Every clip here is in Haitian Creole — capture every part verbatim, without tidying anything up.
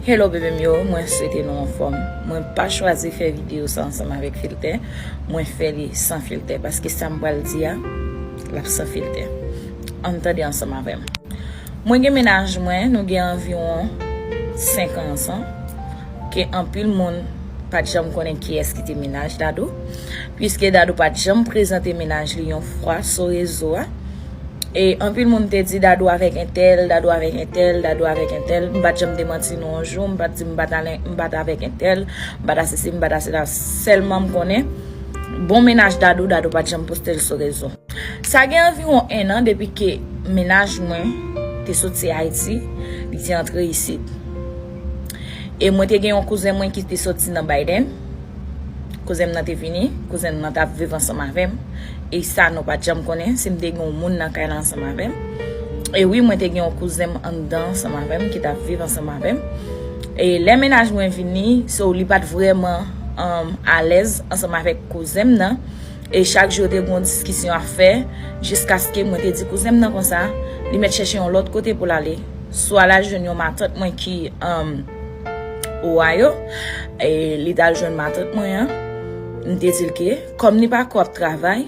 Hello bebe m yo, mwen swete nou anfòm. Mwen pa chwazi fè videyo sa ansanm avèk filtè. Mwen fè li san filtè paske sa m pral di a, l ap san filtè. Ann tande ansanm avè m. Mwen gen mennaj mwen, nou gen anviwon senk an ansanm. Ke anpil moun pa t janm konnen kiyès ki te mennaj Dadou, piske Dadou pa t janm prezante mennaj li yon fwa sou rezo a. E anpil moun te di Dadou avèk entèl, Dadou avèk entèl, Dadou avèk entèl. M pa t janm demanti nou yon jou, m pa t di m pa t ale, m pa t avèk entèl, m pa t a sesi, m pa t a sela. Sèlman m konnen bon mennaj Dadou, Dadou pa t janm poste l sou rezo. Sa gen anviwon en an depi ke mennaj mwen te soti Ayiti, li te antre isit. E mwen te gen yon kouzen mwen ki te soti nan Biden. Kouzen m nan te vini, kouzen m nan t ap viv ansanm avè m. E sa nou pa t janm konnen si m te gen yon moun nan kay la ansanm avè m. E wi, mwen te gen yon kouzen m anndan ansanm avè m ki t ap viv ansanm avè m. E lè mennaj mwen vini, so li pa t vrèman um, alèz ansanm avèk kouzen m nan. E chak jou yo te gen yon diskisyon ap fè, jiskaske mwen te di kouzen m nan konsa, li mèt chèche yon lòt kote pou l ale. Swa l al jwenn yon matant mwen ki um, Ohio, e li t al jwenn matant mwen an. M te di l ke, kòm li pa ko ap travay,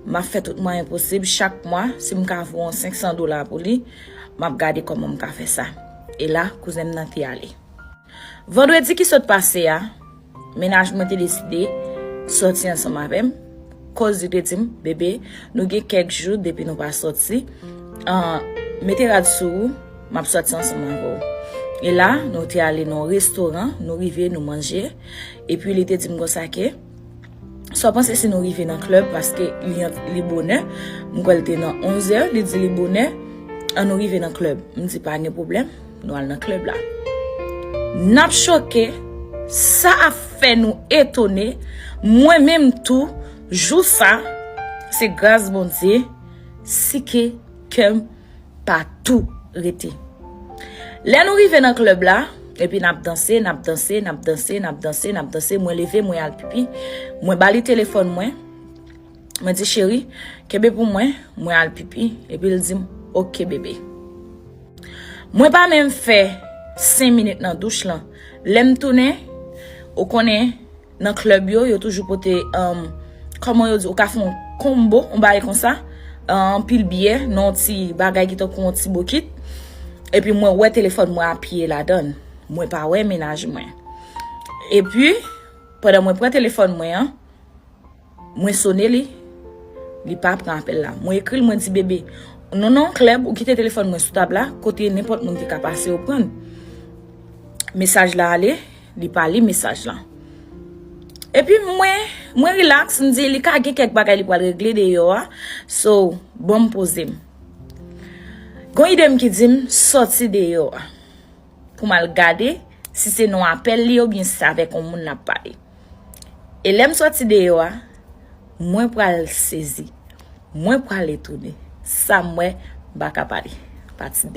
m ap fè tout mwayen posib chak mwa, si m ka voye yon senk san dola pou li, m ap gade kòman m ka fè sa. E la, kouzen m nan te ale. Vandredi ki sot pase a, mennaj mwen te deside sòti ansanm avè m, koz li te di m, bebe, nou gen kèk jou depi nou pa sòti, an, mete rad sou ou, m ap sòti ansanm avè w. E la, nou te ale nan yon restoran, nou rive, nou manje, epi li te di m konsa ke, sa w panse si nou rive nan klèb, paske li, li bonè, m kwè l te nan onzè, li di li bonè, an nou rive nan klèb. M di pa gen pwoblèm, nou al nan klèb la. N ap choke, sa ap fè nou etone, mwen menm tou, jou sa, se gras Bondye, si ke kè m pa tou rete. Lè nou rive nan klèb la, epi n ap danse, n ap danse, n ap danse, n ap danse, n ap danse, mwen leve, mwen al pipi, mwen ba li telefòn mwen, mwen di, cheri, kenbe pou mwen, mwen al pipi, epi l di m, oke bebe. Mwen pa menm fè senk minit nan douch lan. Lè m tounen, ou konnen, nan klèb yo, yo toujou pote, um, kòman yo di, ou ka fè yon konbo, yon bagay konsa, uh, anpil byè, nan yon ti bagay ki tankou yon ti bokit. Epi mwen wè telefòn mwen apiye ladan l. Mwen pa wè mennaj mwen. Epi, pandan mwen pran telefòn mwen an, mwen sone li, li pa pran apèl la. Mwen ekri l, mwen di, bebe, nou nan yon klèb, ou kite telefòn mwen sou tab la, kote nenpòt moun te ka pase yo pran l. Mesaj la ale, li pa li mesaj lan. Epi mwen, mwen rilaks, m di li ka gen kèk bagay li pral regle deyò a. So, bon m poze m. Gon ide m ki di m sòti deyò a. Pou m al gade si se nan apèl li oubyen si se avèk yon moun l ap pale. E lè m sòti deyò a, mwen pral sezi. Mwen pral etone. Sa m wè, m pa ka pale. Pati